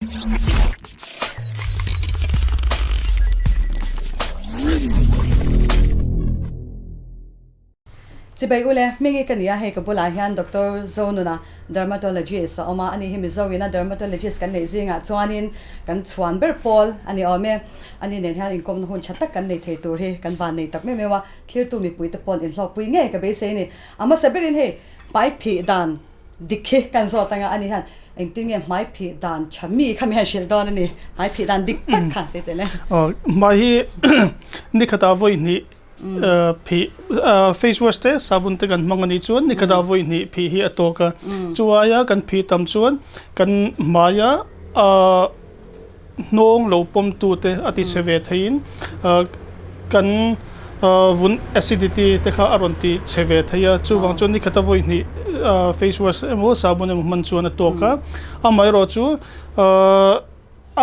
Chibai ule, hmingi ka nia hei ka bulah hian Doctor Zonuna Dermatologist a awm a, ani hi Mizo ina Dermatologist kan neih zingah chuanin kan chhuan ber pawl a ni awm e. Ani nen hian inkawmna hun tha tak kan nei thei tur hi kan van nei tak meuh meuh a, thlirtu mipuite pawn inhlawkpui ngei ka beisei a ni. A hmasa berin hei hmai phih dan dik hi kan zawt anga ani hian engtin nge hmai phih dan tha mi kha mi han hrilh dawn a ni, hmai phih dan dik tak kha an sawi tel e. Aw hmai hi nikhatah vawi hnih phih face wash te sabun te kan hmang a nih chuan nikhatah vawi hnih phih hi a tawk a, chu aia kan phih tam chuan kan hmaia ah hnawng lo pawm tu te a ti chhe ve theiin kan vun acidity te kha a rawn ti chhe ve thei a chuvang chuan ni khata vawi hnih face wash emaw sabun emaw hman chuan a tawk a amaherawh chu a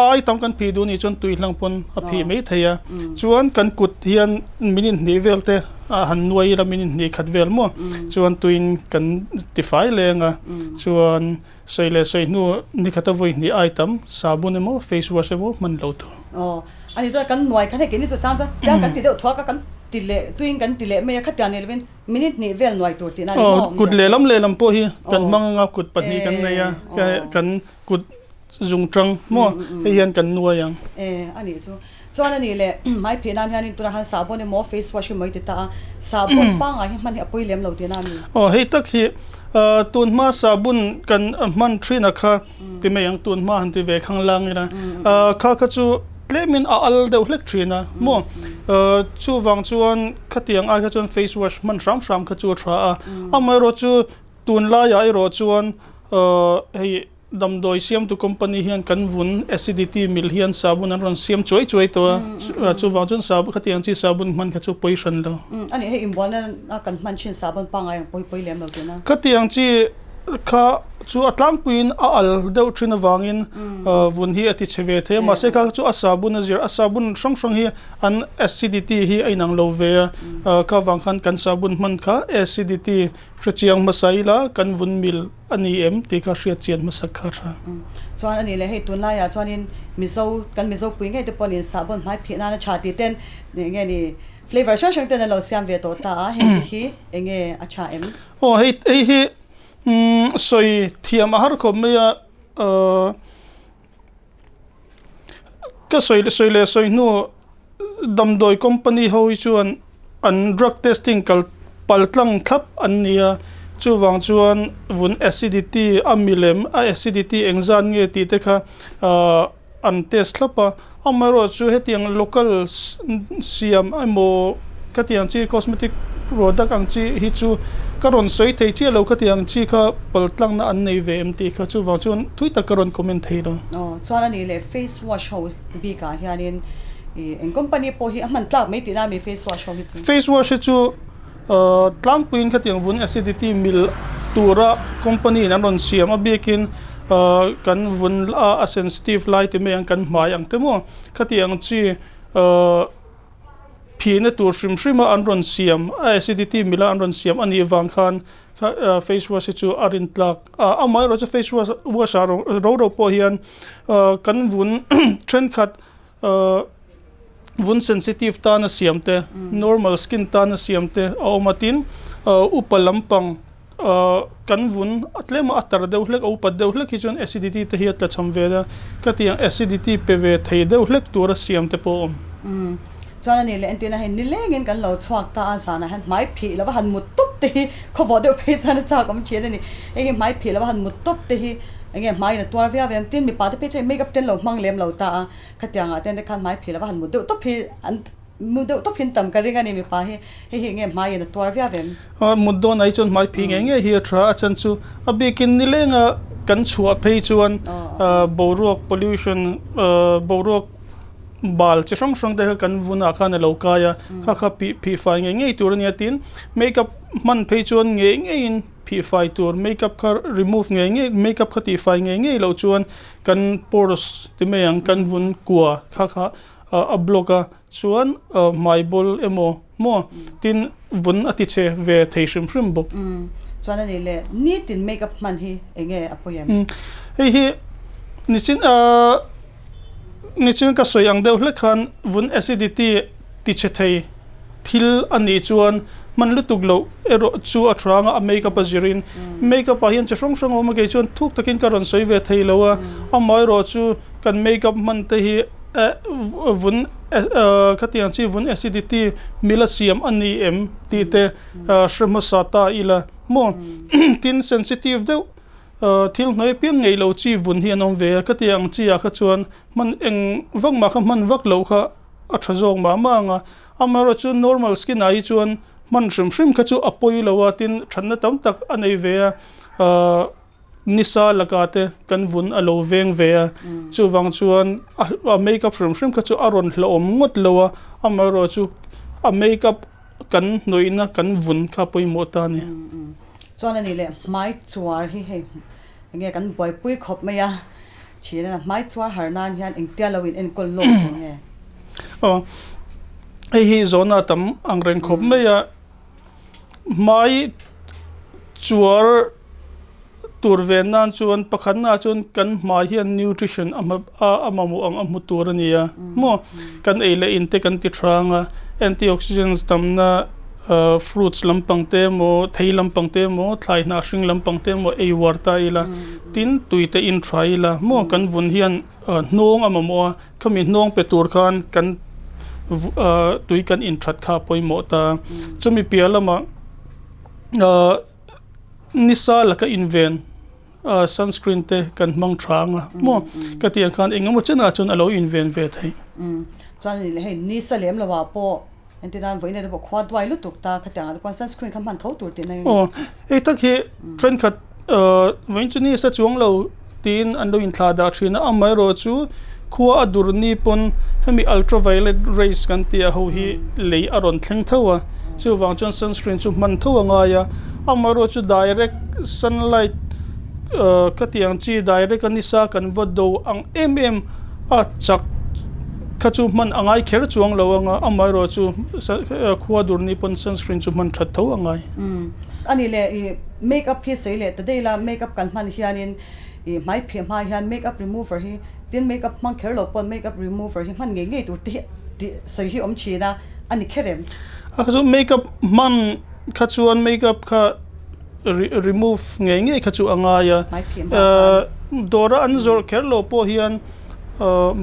ai tam kan phih duh nih chuan tui hlang pawn a phih mai thei a chuan kan kut hian minute hnih vel te a han nuai ila minute hnih khat vel maw chuan tuiin kan tifai leng a chuan. Sawi leh sawi hnu ni khata vawi hnih ai tam sabun emaw face wash emaw hman lo tur. Aw, ani chuan kan nuai khan hei keini chu chang chuan tiang kan ti deuh thuak a, kan ti leh tuiin kan ti leh mai a, khatiang nei lovin minute hnih vel nuai tur tihna a ni maw? Aw, kut lehlam lehlam pawh hi kan hmang anga kut pahnih kan nei a, kan kut zungtang maw hei hian kan nuai ang. E, anih chu. Chuan anih leh hmai pheh nan hianin tunah khan sahbawn emaw face wash emaw i ti ta a, sahbawn pangngai hi hman hi a pawi lem lo tihna a ni. Aw hei tak hi tunhma sahbun kan hman thin a kha ti mai ang tunhma han ti ve khang lang ila kha kha chu tlemin a al deuh hlek thin a maw chuvang chuan khatiang ai kha chuan face wash hman hram hram kha chu a tha a, amaherawhchu tunlaiah erawh chuan hei. Damdawi siamtu company hian kan vun acidity mil hian sabun an rawn siam chuai chuai tawh a, chuvang chuan sabun khatiang chi sabun hman kha chu pawi hran lo. A nih hei inbualna a kan hman thin sabun pangngai ang pawi pawi lem lo tihna. Khatiang chi kha chu a tlangpuiin a al deuh thin avangin vun hi a ti chhe ve thei a, mahse kha chu a sabun a zir a sabun hrang hrang hi an acidity hi a inang lo ve a, kha vang khan kan sabun hman kha acidity hrechiang hmasa ila kan vun mil A ni em tih kha hriat chian hmasak kha tha. Chuan a nih leh hei tunlaiah chuanin Mizo, kan Mizo pui ngei te pawhin sahbawn hmai phih nana tha tih ten eng nge ni flavour hrang hrang ten an lo siam ve tawh ta a, heng te hi eng nge a tha em? Aw hei hei hi sawi thiam a har khawp mai a, ka sawi sawi leh sawi hnu damdawi company ho hi chuan an drug testing kal pal tlang thlap an ni a chuvang chuan vun acidity a milem a acidity engzat nge tih te kha ahh an test thlap a amaherawhchu hetiang local siam emaw khatiang chi cosmetic product ang chi hi chu ka rawn sawi thei chiah lo khatiang chi kha pal tlangna an nei ve em tih kha chuvang chuan thui tak ka rawn comment thei lo. Aw chuan a nih leh face wash ho bikah hianin ih eng company pawh hi a hman tlak mai tihna ami face wash ho hi chu? Face wash hi chu ah tlangpuiin khatiang vun acidity mil tura company in an rawn siam a bikin ah kan vun a sensitive lai ti mai ang kan hmai ang te maw khatiang chi ah Phihna tur hrim hrim a an rawn siam, a acidity mila an rawn siam a nih vang khan face wash hi chu a rin tlak a, amaherawhchu chu face wash wash ah ro ro pawh hian kan vun thenkhat vun sensitive tana siam te normal skin tana siam te a awm a tin upa lampang kan vun a tlem a a tar deuh hlek a upat deuh hlek hi chuan acidity te hi a tla cham ve a khatiang acidity pe ve thei deuh hlek tura siam te pawh a awm. Umm chuan a nih leh entirna hei nilengin kan lo chhuak ta a zanah hian hmai phih lova han mut tawp te hi khawvawh deuh phei chuan a chak awm thin a ni hei hi hmai phih lova han mut tawp te hi enge hmaiin a tuar viau em tin mipa te phei chuan make up te an lo hmang lem lo ta a khatiang ah te khan hmai phih lova han mut deuh tawp hi an Mu deuh tawp hin tam ka ring a ni mipa hi, hei hi enge hmai in a tuar viau em? Mut dawn ai chuan hmai phih ngei ngei hi a tha a chan chu a bikin nilenga kan chhuah phei chuan boruak pollution boruak bal chi hrang hrang te kha kan vunah khan a lo kai a, kha kha phih phih fai ngei ngei tur a nia tin makeup hman phei chuan ngei ngeiin phih fai tur makeup kha remove ngei ngei makeup kha tih fai ngei ngei loh chuan kan pores ti mai ang kan vun kua kha kha a block a chuan hmai bawl emaw maw tin vun a ti che ve thei hrim hrim bawk. Chuan a nih leh nitin make up hman hi eng nge a pawi em? Hei hi Nichin nichin ka sawi ang deuh hlek khan vun acidity tichhe thei thil a nih chuan hman lutuk loh erawh chu a tha anga a makeup a zirin makeup ah hian chi hrang hrang a awm a kei chuan thuk takin ka rawn sawi ve thei lo a amaherawh chu kan makeup hman te hi vun khatiang chi vun acidity mila siam a ni em tih te hre hmasa ta ila maw tin sensitive deuh Thil hnuai piang ngei lo chi vun hi an awm ve a, ka ti ang chi ah kha chuan hman eng vak mah kha hman vak loh kha a tha zawk mah mah ang a, amaherawh chu normal skin ah hi chuan hman hrim hrim kha chu a pawi lo a, tin thatna tam tak a nei ve a, ahh nisa laka te kan vun a lo veng ve a, chuvang chuan a makeup hrim hrim kha chu a rawn hlauhawm ngawt lo a, amaherawh chu a makeup kan hnawihna kan vun kha pawimawh ta a ni. Chuan a nih leh hmai chuar hi hei enge kan buaipui khawp mai a, thian a hmai chuar har nan hian engtia lo in enkawl lawk tur nge? Aw hei hi zawhna tam ang reng khawp mai a, hmai chuar tur ve nan chuan pakhatnaah chuan kan hmai hian nutrition a a mamawh ang a hmu tur a ni a maw kan ei leh in te kan ti hrang a antioxidants tamna ah fruits lampang te emaw thei lampang te emaw thlai hnah hring lampang te emaw ei uar ta ila tin tui te in tha ila maw kan vun hian ah hnawng a mamawh a khami hnawng pe tur khan kan ah tui kan in that kha a pawimawh ta chumi piah lamah ah. Nisa laka inven sunscreen te kan hmang tha ang a maw ka tih ang khan eng emaw chenah chuan a lo inven ve theih. Chuan ani leh hei nisa lem lo ah pawh engtin a vawiin te pawh khua duai lutuk ta khatiang ah te pawh sunscreen kha hman tho tur tihna eng. Aw hei tak hi thenkhat vawiin chu nisa chuang lo tiin an lo inthlah dah thin a, amaherawhchu khua a dur ni pawn hemi ultraviolet rays kan tih ah ho hi lei a rawn thleng tho a, chuvang chuan sunscreen chu hman tho a ngai a, amaherawhchu direct sunlight ah khatiang chi direct a nisa kan va do ang em em a chak kha chu hman a ngai kher chuang lo ang a, amaherawhchu khua dur ni pawn sunscreen chu hman that tho a ngai. Ani leh ih make up hi sawi leh ta daih la, make up kan hman hianin ih hmai phih hma hian make up remover hi tin make up hmang kher lo pawn make up remover hi hman ngei ngei tur te hi tih sawi hi awm thin a, a ni kher em? A kha chu make up hman kha chuan make up kha remove ngei ngei kha chu a ngai a, Hmai phih hma khan. Dawra an zawrh kher lo pawh hian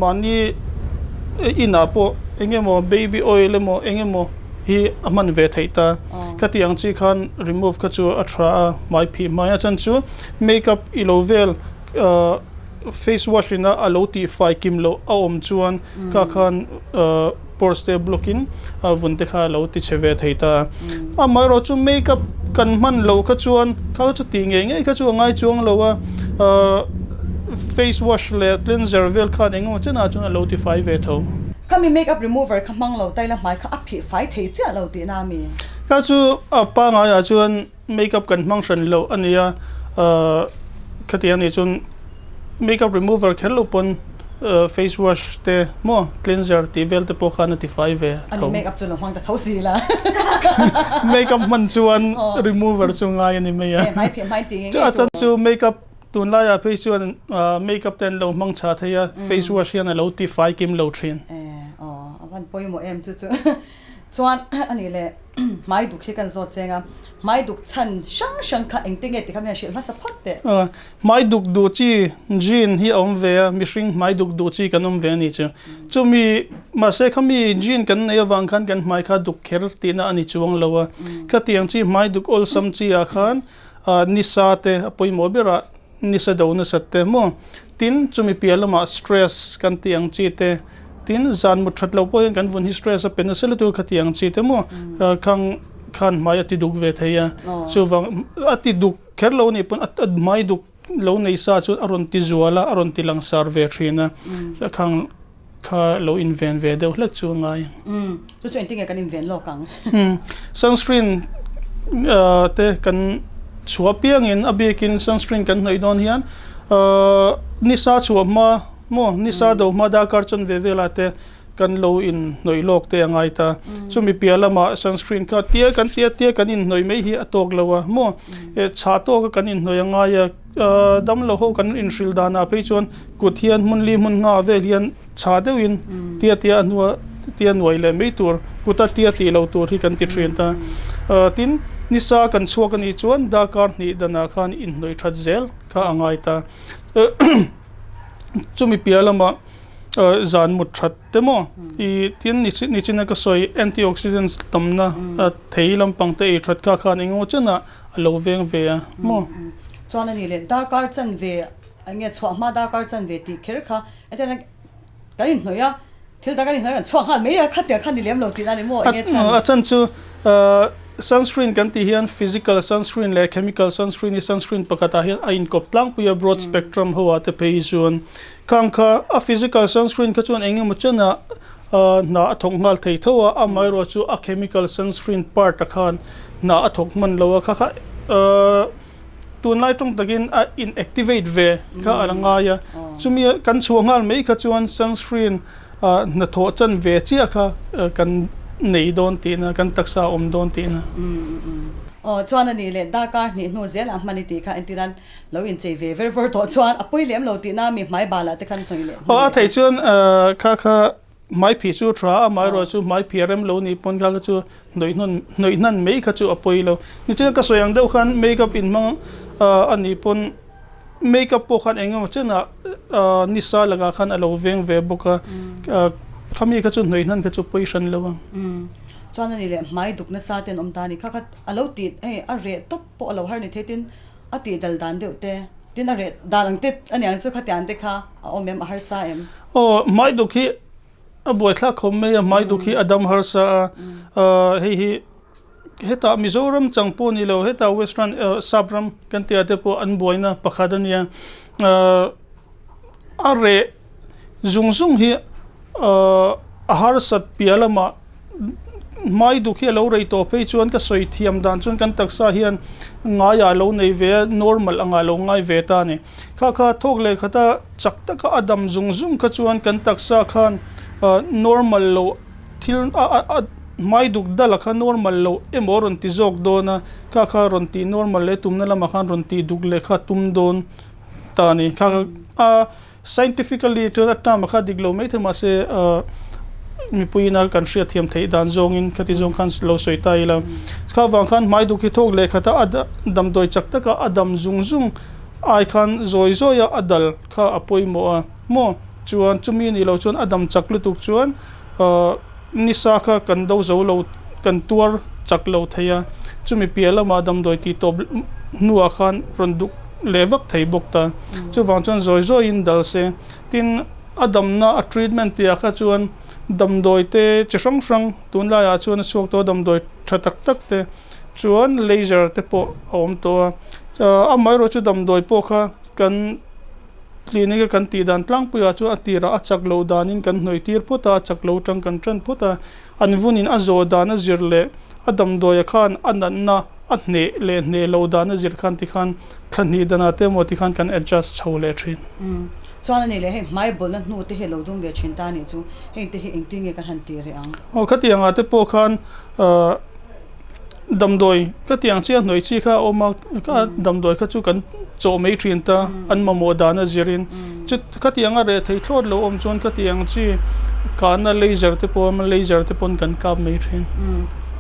Mahni inah pawh eng emaw baby oil emaw eng emaw hi a hman ve theih ta. Khati ang chi khan remove kha chu a tha a, hmai phih hmai a chan chu makeup i lo vel face wash ina a lo tih fai kim loh a awm chuan kha khan pores te block in a vun te kha a lo ti chhe ve thei ta. Amaherawh chu makeup kan hman loh kha chuan kha chu tih ngei ngei kha chu a ngai chuang lo a, face wash leh cleanser vel khan eng emaw chenah chuan a lo ti fai ve tho. Khami makeup remover kha hmang lo taila hmai kha a phih fai thei chiah lo tihna a mi? Kha chu a pangaiah chuan Makeup kan hmang hran loh a nia, khatiang nih chuan makeup remover kher lo pawn face wash te maw cleanser tih vel te pawh khan a tifai ve tho. Ani makeup chu lo hmang ta tho si la. Makeup hman chuan remover chu ngai a ni mai a. Hmai phih hmai tih ngei ngei tur. A chan chu makeup tunlaiah phei chuan makeup te an lo hmang chha thei a, face wash hian a lo tifai kim lo thin. Aw a van pawimawh em chu chu. Chuan a nih leh hmai duk hi kan zawt cheng a, hmai duk chhan hrang hrang kha engtin nge tikha mian hrilh hmasa phawt teh. Hmai duk duh chi gene hi a awm ve a, mihring hmai duk duh chi kan awm ve a nih chu. Chumi mahse khami gene kan neih avang khan kan hmai kha duk kher tihna a ni chuang lo a. Khatiang chi hmai duk awlsam chi ah khan nisa te a pawimawh berah Nisa do nasat te maw? Tin, chumi piah lamah stress kan tih ang chi te, tin, zan mut that loh pawh hian kan vun hi stress a pe nasa lutuk a kha tih ang chi te maw? Khang khan hmai a ti duk ve thei a, chuvang a ti duk kher lo anih pawn a hmai duk lo nei sa chuan a rawn ti zual a, a rawn ti langsar ve thin a, khang Kha lo inven ve deuh hlek chu a ngai. Umm, chu chu engtin nge kan inven lawk ang? Umm, sunscreen te kan chhuah piangin a bikin sunscreen kan hnawih dawn hian nisa chhuah hma maw nisa do hma darkar chanve velah te kan lo inhnawih lawk te a ngai ta. Chumi piah lamah sunscreen kha tia kan tia tia kan inhnawih mai hi a tawk lo a maw? Chhah tawka kan inhnawih a ngai a, damlo ho kan inhrilh danah phei chuan kut hian hmun li hmun nghah vel hian chhah deuhin tia tia a hnua tia nuai leh mai tur kuta tia tih lo tur hi kan ti thin ta. Tin, nisa kan chhuak a nih chuan darkar hnih danah khan inhnawih that zel kha a ngai ta. Chumi piah lamah zan mut that te maw ih tin nichina ka sawi antioxidants tamna thei lampang te ei that kha khan engemaw chenah a lo veng ve a maw. Chuan a nih leh darkar chanve eng nge chhuah hma darkar chanve tih kher kha entirna kan inhnawih a thil dang kan inhnawih a kan chhuak nghal mai a khatiang kha ni lem lo tihna a ni maw eng nge chhan. A chan chu sunscreen kan tih hian physical sunscreen leh chemical sunscreen hi sunscreen pakhatah hian a inkawp tlangpui a broad spectrum ho ah te phei hi chuan Khang kha a physical sunscreen kha chuan eng emaw chenah hna a thawk nghal thei tho a, amaherawh chu a chemical sunscreen part ah khan hna a thawk hman lo a, kha kha tunlai tawng takin a in activate ve kha a la ngai a, chumi kan chhuah nghal mai kha chuan sunscreen hnathawh chan ve chiah kha kan nei dawn tihna kan taksa a awm dawn tihna. Aw chuan a nih leh darkar hnih hnu zelah hman i tih kha entir a. Lo inchei ve ver vawr tawh chuan a pawi lem lo tihna mi hmai balah te khan hnawih leh Aw a theih chuan kha kha hmai phih chu tha a, amaherawh chu hmai phih a rem lo nih pawn kha kha chu hnawih hnawn hnawih hnan mai kha chu a pawi lo. Nichina ka sawi ang deuh khan makeup inhmang a nih pawn makeup pawh khan eng emaw chenah nisa lakah khan a lo veng ve bawk a, khami kha chu hnawih hnan kha chu pawi hran lo ang. Chuan a ni leh hmai duk nasa ten awm ta a ni kha kha a lo tih hei a reh tawp pawh a lo har ni thei tin A tih dal dan deuh te, tin a reh dan ang te a niang chu khatiang te kha a awm em, a harsa em? Aw, hmaiduk hi a buaithlak khawp mai a, hmaiduk hi a dam harsa a, hei hi hetah Mizoram chang pawh ni lo, hetah Western sap ram kan tih ah te pawh an buaina pakhat a nia, a reh zung zung hi a harsat piah lamah hmai duk hi a lo rei tawh phei chuan ka sawi thiam dan chuan kan taksa hian ngaiah a lo nei ve a normal angah a lo ngai ve ta a ni. Kha kha thawk leh khata chak taka a dam zung zung kha chuan kan taksa khan normal lo thil a hmai duk dala kha normal lo emaw a rawn ti zawk dawn a, kha kha rawn tih normal leh tumna lamah khan rawn tih duk leh kha tum dawn ta a ni. Kha kha a Scientifically chuan a term a kha dik lo mai thei mahse mipuiin a kan hriat thiam theih dan zawngin khati zawng khan lo sawi ta ila. Kha vang khan hmai duk hi thawk leh khat a, a damdawi chak taka a dam zung zung ai khan zawi zawi a a dal kha a pawimawh a maw? Chuan chumi nih loh chuan a dam chak lutuk chuan nisa kha kan do zo lo kan tuar chak lo thei a, chumi piah lamah damdawi tih tawp hnuah khan rawn duk leh vak thei bawk ta. Chuvang chuan zawi zawiin dal se, tin a damna a treatment tihah kha chuan damdawi te chi hrang hrang tunlaiah chuan a chhuak tawh a damdawi tha tak tak te chuan laser te pawh a awm tawh a, amaherawhchu chu damdawi pawh kha kan Clinic a kan tih dan tlangpuiah chuan a tirah a chak loh danin kan hnawih tir phawt a, a chak lo tang kan tan phawt a, an vunin a zawh dan a zir leh a damdawia khan a natna a hneh leh hneh loh dan a zir khan tikhan thla hnih danah te emaw tikhan kan adjust chho leh thin. Umm chuan a nih leh hei hmai bawlhna hnu te hi a lo dum ve thin ta a nih chu, heng te hi engtin nge kan han tih reh ang? Aw khatiangah te pawh khan ahh. Damdawi ka tih ang chiah hnawih chi kha a awm a, damdawi kha chu kan chawh mai thin ta, an mamawh dan a zirin. Chu khati anga reh thei thlawt lo awm chuan khati ang chi kahna laser te pawh a awm a, laser te pawn kan kap mai thin.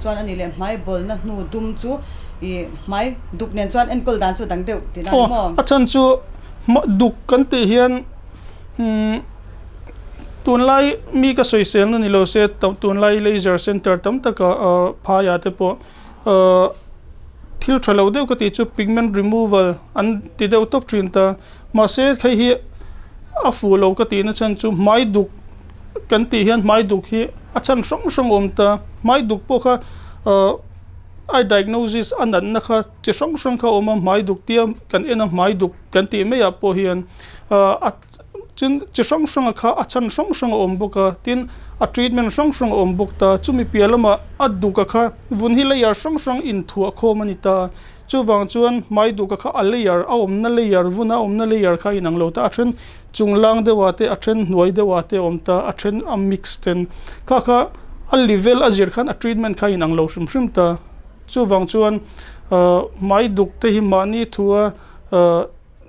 Chuan a nih leh hmai bawlna hnu dum chu ih hmai duk nen chuan enkawl dan chu dang deuh tihna a ni maw? Aw, a chhan chu duk kan tih hian umm. Tunlai mi ka sawiselna ni lo se tunlai laser center tam taka ahh phaiah te pawh ahh thil tha lo deuh ka tih chu pigment removal an ti deuh tawp thin ta mahse hei hi a fuh lo ka tihna chhan chu hmai duk kan tih hian hmai duk hi a chhan hrang hrang a awm ta hmai duk pawh kha ahh a diagnosis a natna kha chi hrang hrang kha a awm a hmai duk tia kan en a hmai duk kan tih maiah pawh hian ahh a. Tin, chi hrang hranga kha a chhan hrang hrang a awm bawk a, tin, a treatment hrang hrang a awm bawk ta. Chumi piah lamah a duka kha vun hi layer hrang hrang inthuah khawm a ni ta. Chuvang chuan hmai duka kha a layer, a awmna layer, vuna a awmna layer kha a inang lo ta. A then chung lang deuhah te, a then hnuai deuhah te a awm ta, a then a mix ten. Kha kha a level a zir khan a treatment kha a inang lo hrim hrim ta. Chuvang chuan hmai duk te hi mahni thua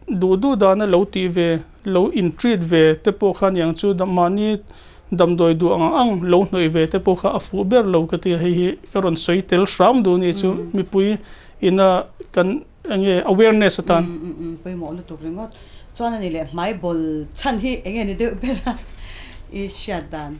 Duh duh dana lo tih ve, lo in treat ve te pawh kha aniang chu mahni damdawi duh ang ang lo hnawih ve te pawh kha a fuh ber lo ka ti a, hei hi ka rawn sawi tel hram duh ni chu mipui ina kan eng nge awareness atan. Pawimawh lutuk ringawt chuan a ni leh hmai bawl chhan hi eng nge ni deuh ber a i hriat dan.